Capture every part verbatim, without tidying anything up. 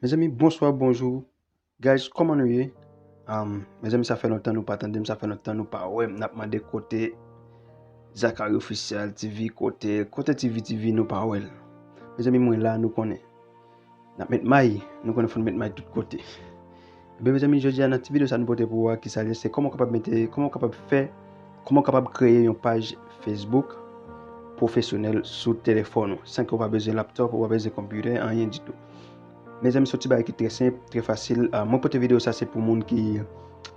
Mezanmi, bonswa, bonjou. Guys, kòman nou ye? Um, mezanmi, sa fè lontan nou pa tande m, sa fè lontan nou pa wè m. N ap mande kote Zachary Official T V, kote, kote T V T V nou pa wè l. Mezanmi, mwen la, nou konnen. N ap met may, nou konnen fò n met may tout kote. Ebyen, mezanmi, jodi a nan ti videyo sa nou pote pou ou a, ki sa l ye, se kòman w kapab mete, kòman w kapab fè, kòman w kapab kreye yon paj Facebook pwofesyonèl sou telefòn ou, san ke w pa bezwen laptop, ou pa bezwen konpitè, anyen ditou. Mezanmi, se yon ti bagay ki trè senp, trè fasil. Ah, mwen pote videyo sa, se pou moun ki,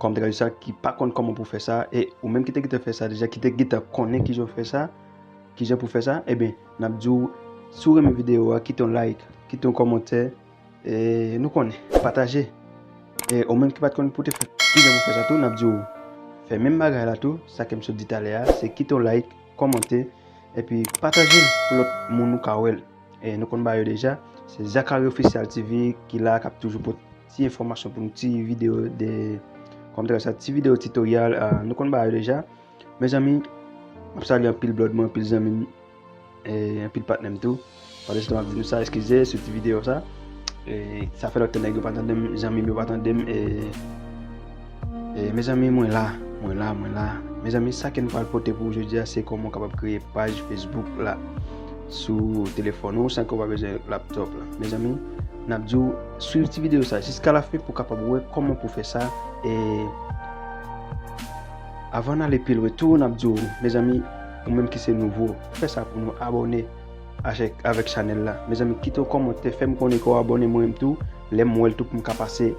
kòm te ka di sa, ki pa konn kòman pou fè sa, e ou menm ki te gentan fè sa deja, ki te gentan konnen kijan w fè sa, kijan pou fè sa, ebyen, n ap di w, si w renmen videyo a, kite yon like, kite yon kòmantè, e nou konnen, pataje. E ou menm ki pa t konn pou te fè, kijan pou fè sa tou, n ap di w, fè menm bagay la tou, sa ke m sot di talè a, se kite yon like, kòmante, epi pataje l pou lòt moun ou ka wè l. E nou konn ba yo deja, se Zachary Official T V ki la, k ap toujou pote ti enfòmasyon pou nou, ti videyo de, kòm te ka di sa, ti videyo titoryal, ah, nou konn ba yo deja. Mezanmi, m ap salye anpil blòd mwen, anpil zanmi m, e anpil patnè m tou. Pandan se tan m ap di nou sa, eskize sou ti videyo sa. E sa fè lontan nèg yo pa tande m, zanmi m yo pa tande m, e, e mezanmi, mwen la, mwen la, mwen la. Mezanmi, sa ke nou pral pote pou ou jodi a, se kòman w kapab kreye paj Facebook la sou telefòn ou san ke w pa bezwen laptop la. Mezanmi, n ap di w, swiv ti videyo sa jiska lafen pou w kapab wè kòman pou fè sa. E avan n ale pi lwen tou, n ap di w, mezanmi, ou menm ki se nouvo, fè sa pou nou, abòne avèk, avèk chanèl la. Mezanmi, kite yon kòmantè, fè m konnen ke w abòne mwen menm tou, lè m wè l tou pou m ka pase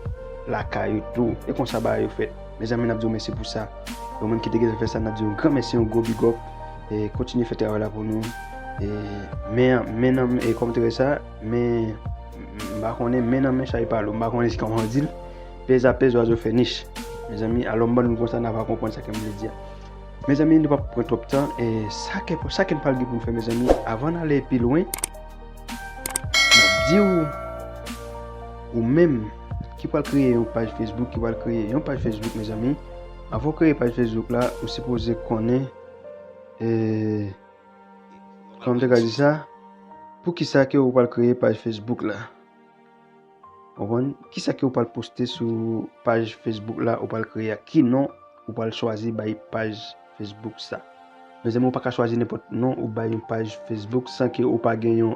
lakay ou tou. E konsa bagay yo fèt. Mezanmi, n ap di w mèsi pou sa. E ou menm ki te gentan fè sa, n ap di w yon gran mèsi, yon gwo big up. E kontinye fè travay la pou nou. E men, men nan, e kòm te sa, men, m pa konnen, men nan men chay pa lou, m pa konnen si kòman w di l. Pèz a pèz, zwazo fè nich. Mezanmi, alò m ban nou konsa, n a va konprann sa ke m vle di a. Mezanmi, nou p ap pran twòp tan, e sa ke, sa ke n pral gen pou n fè, mezanmi, avan n ale pi lwen, n ap di w, ou menm ki pral kreye yon paj Facebook, ki pral kreye yon paj Facebook, mezanmi, avan w kreye paj Facebook la, ou sipoze konnen, e, kòman m te ka di sa, poukisa ke ou pral kreye paj Facebook la. Konprann? Kisa ke ou pral poste sou paj Facebook la ou pral kreye a? Ki non ou pral chwazi bay paj Facebook sa? Mezanmi, ou pa ka chwazi nenpòt non ou bay yon paj Facebook san ke ou pa gen yon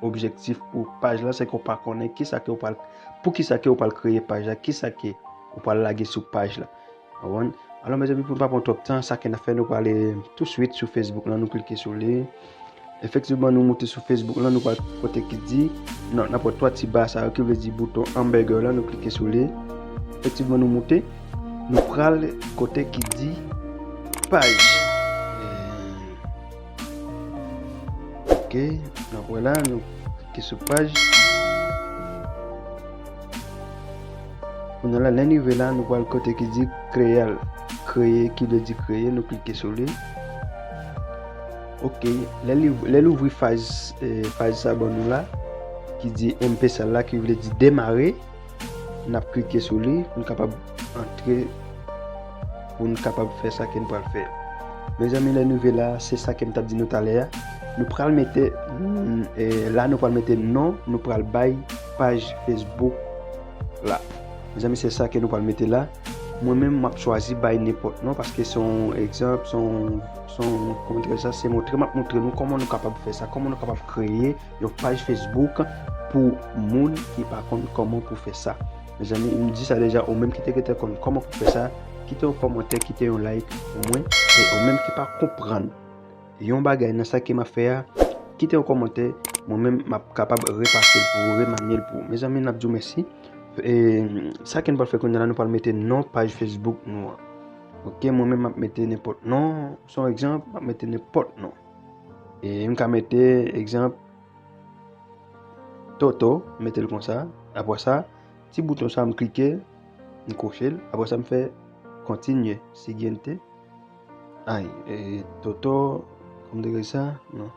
objektif pou paj la, san ke ou pa konnen kisa ke ou pral, poukisa ke ou pral kreye paj la, kisa ke ou pral lage sou paj la. Konprann? Alò, mezanmi, pou n pa pran twòp tan, sa ke n ap fè, nou prale touswit sou Facebook lan, nou klike sou li. Efektivman, nou moute sou Facebook lan, nou pral kote ki di, non, n ap wè twa ti ba sa yo ki vle di bouton hamburger la, nou klike sou li. Efektivman, nou moute, nou pral kote ki di paj. Ok, n ap wè la, nou klike sou paj. Kounye a la, lè n rive la, nou pral kote ki di kreyal. Kreye, ki vle di kreye, nou klike sou li. Ok, lè li, lè l ouvri faz, eh, faz sa ban nou la, ki di M P sa la, ki vle di demare, n ap klike sou li, pou n kapab antre, pou n kapab fè sa ke n pral fè. Mezanmi, lè n rive la, se sa ke m t ap di nou talè a. Nou pral mete, mm, eh, la nou pral mete non, nou pral bay paj Facebook la. Mezanmi, se sa ke nou pral mete la. Mwen menm, m ap chwazi bay nenpòt non, paske se yon egzanp, se yon, se yon, kòman dire sa, se montre, m ap montre nou kòman nou kapab fè sa, kòman nou kapab kreye yon paj Facebook pou moun ki pa konn kòman pou fè sa. Mezanmi, m di sa deja, ou menm ki te gentan konn kòman pou fè sa, kite yon kòmantè, kite yon like pou mwen, e ou menm ki pa konprann yon bagay nan sa ke m ap fè a, kite yon kòmantè, mwen menm m ap kapab repase l pou ou, remanye l pou ou. Mezanmi, n ap di w mèsi. E, sa ke n pral fè kounye a la, nou pral mete non paj Facebook nou an. Ok, mwen menm m ap mete nenpòt non, se yon egzanp, m ap mete nenpòt non. E m ka mete egzanp Toto, m mete l konsa. Apre sa, ti bouton sa, m klike, m kwoche l. Apre sa, m fè kontinye, siguiente. Ay, e, Toto, kòm te ekri sa? Non.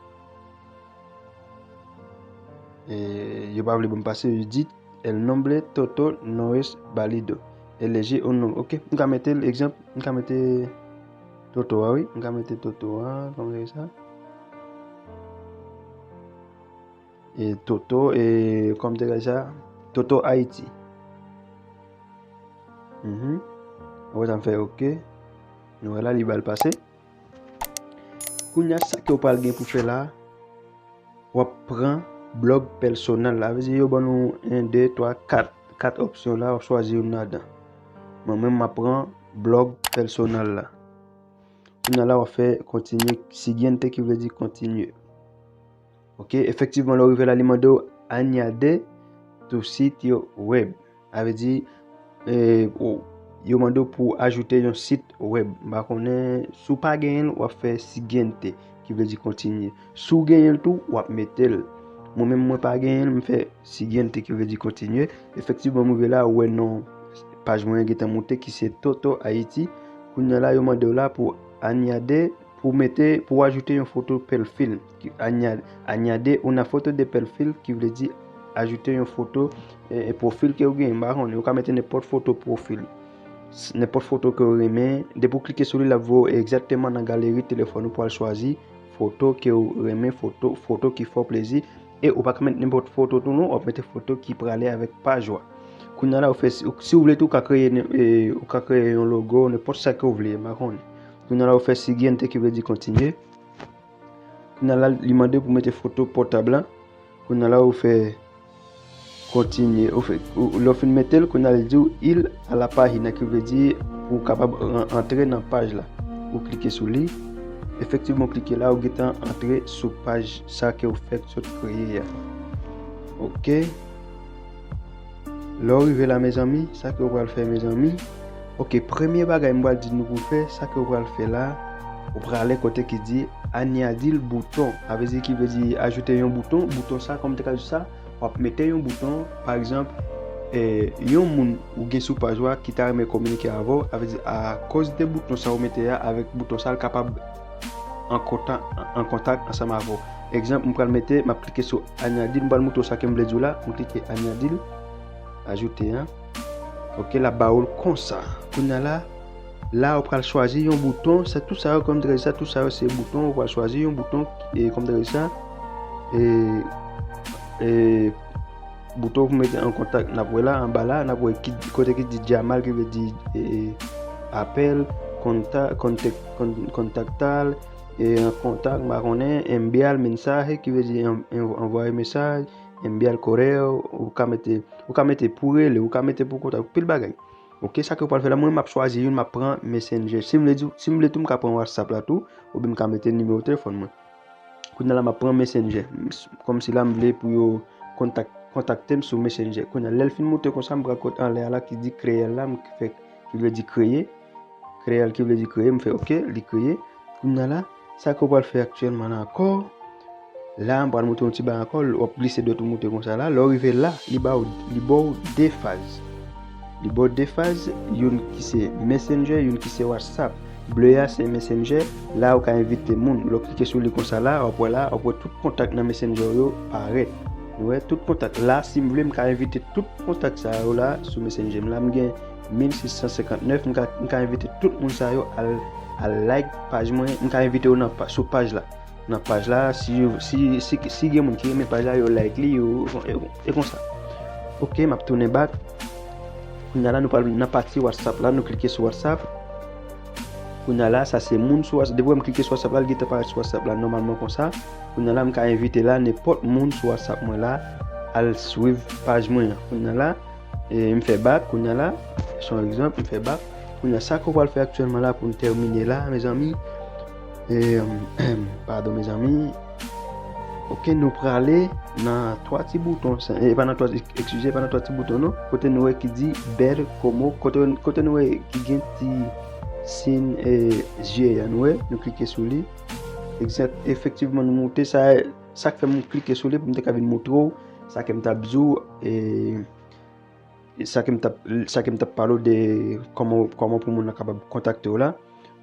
E, yo pa vle ban m pase, yo di, el nombre Toto no es válido. Elegí un nombre. Ok, m ka mete l, egzanp, m ka mete Toto a, wi. M ka mete Toto a, kòm te ekri sa. E Toto, e kòm te ekri sa, Toto Ayiti. Mhm. Apre sa m fè oke. Nou wè la li ba l pase. Kounye a sa ke w pral gen pou fè la, w ap pran blòg pèsonèl la. Vle di yo ban nou en, de, twa, kat, kat opsyon la, w ap chwazi youn ladan. Mwen menm m ap pran blòg pèsonèl la. Kounye a la w ap fè kontinye, siguiente ki vle di kontinye. Oke, efektivman lè w rive la li mande w añade tu sitio web. Sa vle di, e, ou, yo mande w pou ajoute yon sit web. M pa konnen, si w pa genyen l, w ap fè siguiente, ki vle di kontinye. Si w genyen l tou, w ap mete l. Mwen menm, mwen pa genyen l, m fè siguiente, ki vle di kontinye. Efektivman, m rive la, ou wè non paj mwen gentan moute, ki se Toto Ayiti. Kounye a la, yo mande w la pou añade, pou mete, pou ajoute yon foto perfil. Ki, aña-, añade una foto de perfil, ki vle di ajoute yon foto, e, e pwofil ke w genyen. M pa konnen, ou ka mete nenpòt foto pwofil. S-, nenpòt foto ke w renmen. Depi w klike sou li, l ap voye w egzakteman nan galeri telefòn ou pou al chwazi foto ke w renmen, foto, foto ki fè w plezi. E ou pa ka mete nenpòt foto tou non, w ap mete foto ki prale avèk paj ou a. Kounye a la, ou fè, si, si w vle tou, ou ka kreye, e, ou ka kreye yon logo, nenpòt sa ke w vle, m pa konnen. Kounye a la, ou fè siguiente, ki vle di kontinye. Kounye a la, li mande pou mete foto pòtab la. Kounye a la, ou fè kontinye. Ou fè, ou, lè w fin mete l, kounye a li di w ir a la página, ki vle di pou w kapab an-, antre nan paj la. Ou klike sou li. Efektivman, w klike la, ou gentan antre sou paj sa ke w fèk sot kreye a. Oke. Lè w rive la, mezanmi, sa ke w pral fè, mezanmi? Oke, premye bagay m pral di nou pou fè, sa ke w pral fè la, ou prale kote ki di añadir botón. Sa vle di, ki vle di ajoute yon bouton. Bouton sa, kòm te ka di sa, w ap mete yon bouton, pa egzanp, e, yon moun ou gen sou paj ou a ki ta renmen kominike avè w, sa vle di, akoz de bouton sa ou mete a, avèk bouton sa, l kapab an kontak, an kontak ansanm avè w. Egzanp, m pral mete, m ap klike sou añadir, m pral moutre w sa ke m vle di w la, m klike añadir, ajoute a. Oke, l ap ba w l konsa. Kounye a la, la ou pral chwazi yon bouton, sa tout sa yo kòm trè sa, tout sa yo se bouton, ou pral chwazi yon bouton, e kòm trè sa, e, e, bouton pou mete an kontak, n ap wè la, anba la, n ap wè ki, kote ki di llamar, ki vle di, e, apèl, kontak, kontak, kon-, kontaktar, e, an kontak, m pa konnen, enviar mensaje, ki vle di an-, an-, anvwaye mesaj, enviar correo, ou ka mete, ou ka mete pou rele, ou ka mete pou kontak, pil bagay. Oke, sa ke w pral fè la, mwen, m ap chwazi youn, m ap pran Messenger. Si m vle di, si m vle tou, m ka pran WhatsApp la tou, oubyen m ka mete nimewo telefòn mwen. Kounye a la, m ap pran Messenger. M s-, kòmsi la, m vle pou yo kontak-, kontakte m sou Messenger. Kounye a, lè l fin moute konsa, m pran kot anlè a la ki di kreyèl la, m fè, ki vle di kreye. Kreyèl ki vle di kreye, m fè oke, li kreye. Kounye a la, sa ke w pral fè aktyèlman la ankò, la, m pral moute yon ti bagay ankò, w ap glise dwèt ou moute konsa la. Lè w rive la, li ba w, li ba w de faz. Li ba w de faz, youn ki se Messenger, youn ki se WhatsApp. Ble a se Messenger, la ou ka envite moun. Lè w klike sou li konsa la, w ap wè la, w ap wè tout kontak nan Messenger yo parèt. Nou wè tout kontak la, si m vle, m ka envite tout kontak sa yo la sou Messenger. M la, m gen mil sis san senkant nèf, m ka, m ka envite tout moun sa yo al, al like paj mwen, m ka envite yo nan pa-, sou paj la. Nan paj la, si, si, si, si gen moun ki renmen paj la, yo like li, yo, e, e konsa. Oke, m ap tounen back. Kounye a la, nou pral nan pati WhatsApp la, nou klike sou WhatsApp. Kounye a la, sa se moun sou WhatsApp. Depi w wè m klike sou WhatsApp la, li gentan parèt sou WhatsApp la, nòmalman konsa. Kounye a la, m ka envite la, nenpòt moun sou WhatsApp mwen la, al swiv paj mwen an. Kounye a la, e, m fè back, kounye a la, se yon egzanp, m fè back. Kounye a, sa ke w pral fè aktyèlman la pou n tèmine la, mezanmi, e, padon, mezanmi, oke, nou prale nan twa ti bouton, sa, e pa nan twa, eskize, pa nan twa ti bouton, non, kote nou wè ki di ver cómo, kote, kote nou wè ki gen ti siy, e, zye a, nou wè, nou klike sou li. Egzak-, efektivman, nou moute, sa, sa k fè m klike sou li, pou m te ka vin moutre w, sa ke m t ap di w, e, sa ke m t ap, sa ke m t ap pale w de kòman, kòman pou moun nan kapab kontakte w la.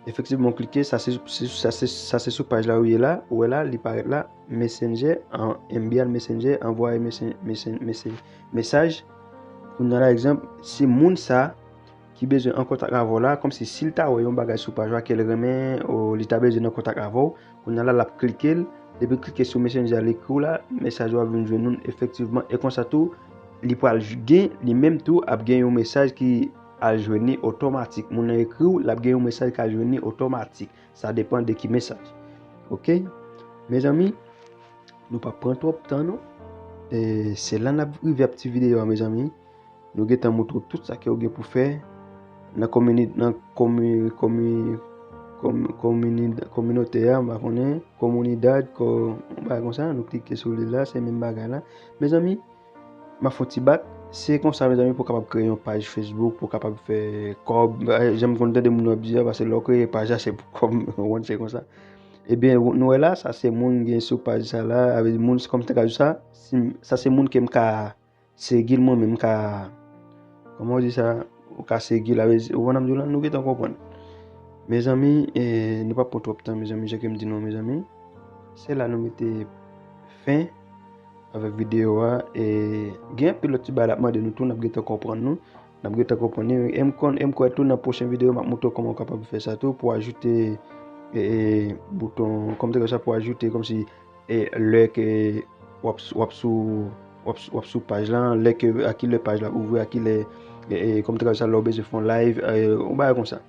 Efektivman, w klike, sa se, se, sa se, sa se sou paj la ou ye la, ou wè la, li parèt la, Messenger, an, enviar Messenger, anvwaye mesen-, mesen-, mesen-, mesaj. Kounye a la, egzanp, si moun sa ki bezwen an kontak avè w la, kòmsi si l ta wè yon bagay sou paj la ke l renmen, o li ta bezwen an kontak avè w, kounye a la, l ap klike l. Depi l klike sou Messenger, l ekri w la, mesaj ou a vin jwenn ou efektivman. E konsa tou, li pral gen, li menm tou ap gen yon mesaj ki al jwenn li otomatik. Moun nan ekri w, l ap gen yon mesaj ki al jwenn li otomatik. Sa depann de ki mesaj. Oke? Mezanmi, nou p ap pran twòp tan non. E se la n ap rive ap ti videyo a, mezanmi. Nou gentan montre w tout sa ke w gen pou fè nan komini, nan komi, komi, komi, komini, kominote a, m pa konnen, komunidad, ko, yon bagay konsa, nou klike sou li la, se menm bagay la. Mezanmi, m ap fè yon ti bak. Se konsa, mezanmi, pou w kapab kreye yon paj Facebook, pou w kapab fè kòb. Jan m konn tande moun yo ap di a, paske lè w kreye paj la, se pou kòb, w konprann, se konsa. Ebyen, nou wè la, sa se moun gen sou paj sa la, avè moun, se kòm si te ka di sa, si, sa se moun ke m ka segi l mwen menm, m ka, kòman w di sa, ou ka segi l, avè, ou konn ap di w la, nou gentan konprann. Mezanmi, e, nou p ap pran twòp tan, mezanmi, jan ke m di nou, mezanmi. Se la nou mete fen avèk videyo a. E gen anpil lòt ti bagay l ap mande nou tou, n ap gentan konprann nou. N ap gentan konprann li. E m konn, e m kwè tou nan pwochen videyo, m ap montre w kòman w kapab fè sa tou pou ajoute, e, e, bouton, kòm te sa, pou ajoute kòmsi, e, lè ke w ap, w ap sou, w ap, w ap sou paj la, lè ke, a ki lè paj la ouvri, a ki lè, e, e, kòm te sa, lè w bezwen fè yon live, e, yon bagay konsa.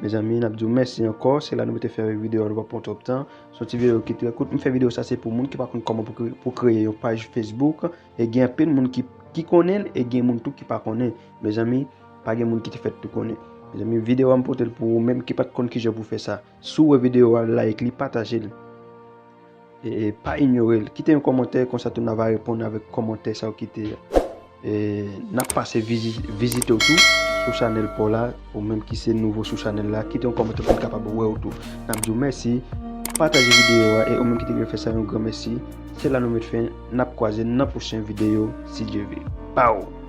Mezanmi, n ap di w mèsi ankò. Se la nou mete fen avèk videyo a, nou pa pran twòp tan. Se yon ti videyo ki trè kout. M fè videyo sa se pou moun ki pa konn kòman pou kre-, pou kreye yon paj Facebook. E gen anpil moun ki, ki konnen l, e gen moun tou ki pa konnen. Mezanmi, pa gen moun ki te fèt tou konnen. Mezanmi, videyo a m pote l pou ou menm ki pa t konn kijan pou fè sa. Si w wè videyo a, like li, pataje l. E, e pa inyore l. Kite yon kòmantè, konsa tou n a va reponn avèk kòmantè sa w kite a. E n ap pase vizi-, vizite w tou sou chanèl pa w la, ou menm ki se nouvo sou chanèl la, kite yon kòmantè pou n kapab wè w tou. N ap di w mèsi, pataje videyo a, e ou menm ki te vle fè sa, yon gran mèsi. Se la nou met fen, n ap kwaze nan pwochen videyo, si Dye vle. Pow!